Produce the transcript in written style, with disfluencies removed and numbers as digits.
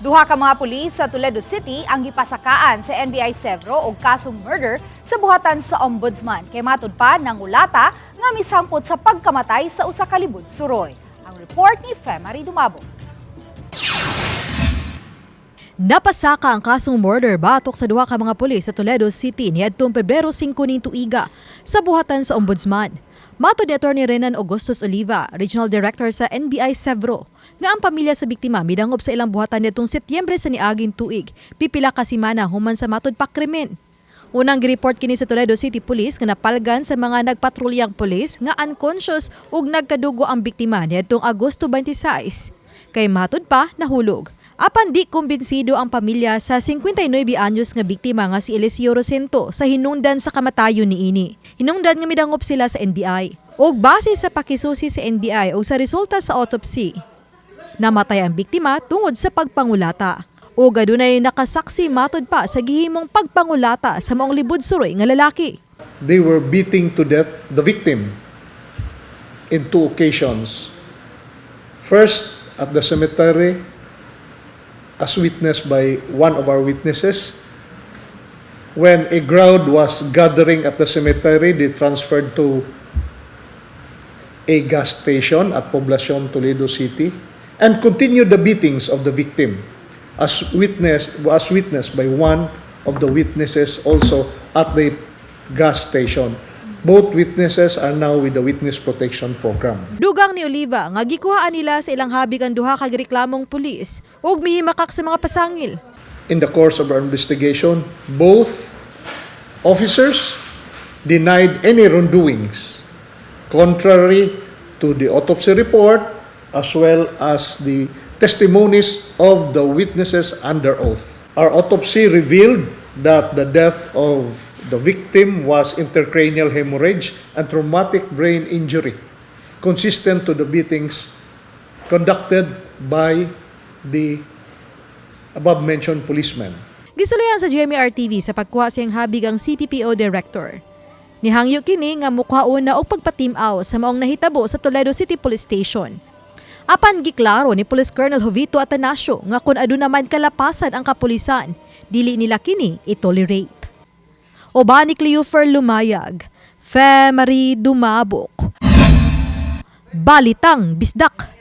Duha ka mga pulis sa Toledo City ang gipasakaan sa NBI Sevro og kasong murder sa buhatan sa ombudsman. Kay matud pa nangulata nga misangpot sa pagkamatay sa usa ka libud suroy. Ang report ni Femary Dumabo. Napasaka ang kasong murder batok sa duha ka mga pulis sa Toledo City niadtong Pebrero 5 ning tuiga sa buhatan sa ombudsman. Matod ni Attorney Renan Augustus Oliva, Regional Director sa NBI Sevro, nga ang pamilya sa biktima midangop sa ilang buhatan nitong Setyembre sa niaging tuig, pipila ka semana human sa matud pa krimen. Unang gireport kini sa Toledo City Police nga napalgan sa mga nagpatrulyang pulis nga unconscious ug nagkadugo ang biktima niadtong Agosto 26. Kay matud pa nahulog. Apan di kumbinsido ang pamilya sa 59 anyos nga biktima nga si Eliseo Rosento sa hinungdan sa kamatayon niini. Hinungdan nga midangop sila sa NBI. Og base sa pakisusi sa NBI o sa resulta sa autopsy, namatay ang biktima tungod sa pagpangulata. O adunay nakasaksi matod pa sa gihimong pagpangulata sa maong libud suroy nga lalaki. They were beating to death the victim in two occasions. First, at the cemetery, as witnessed by one of our witnesses. When a crowd was gathering at the cemetery, they transferred to a gas station at Poblacion, Toledo City, and continued the beatings of the victim, as witnessed by one of the witnesses also at the gas station. Both witnesses are now with the Witness Protection Program. Dugang ni Oliva nga gikuhaan nila sa ilang habig ang duha ka gireklamong pulis ug mihimakak sa mga pasangil. In the course of our investigation, both officers denied any wrongdoings, contrary to the autopsy report as well as the testimonies of the witnesses under oath. Our autopsy revealed that the death of the victim was intracranial hemorrhage and traumatic brain injury, consistent to the beatings conducted by the above-mentioned policemen. Gisulayan sa GMA-RTV sa pagkuha siyang habig ang CPPO Director. Nihangyo kini nga mukhaon na og pagpatimaw sa maong nahitabo sa Toledo City Police Station. Apan giklaro ni Police Colonel Jovito Atanasio nga kung aduna man kalapasan ang kapulisan, dili nila kini itolerate. Uban ni Cleofer Lumayag, Femary Dumabok. Balitang Bisdak.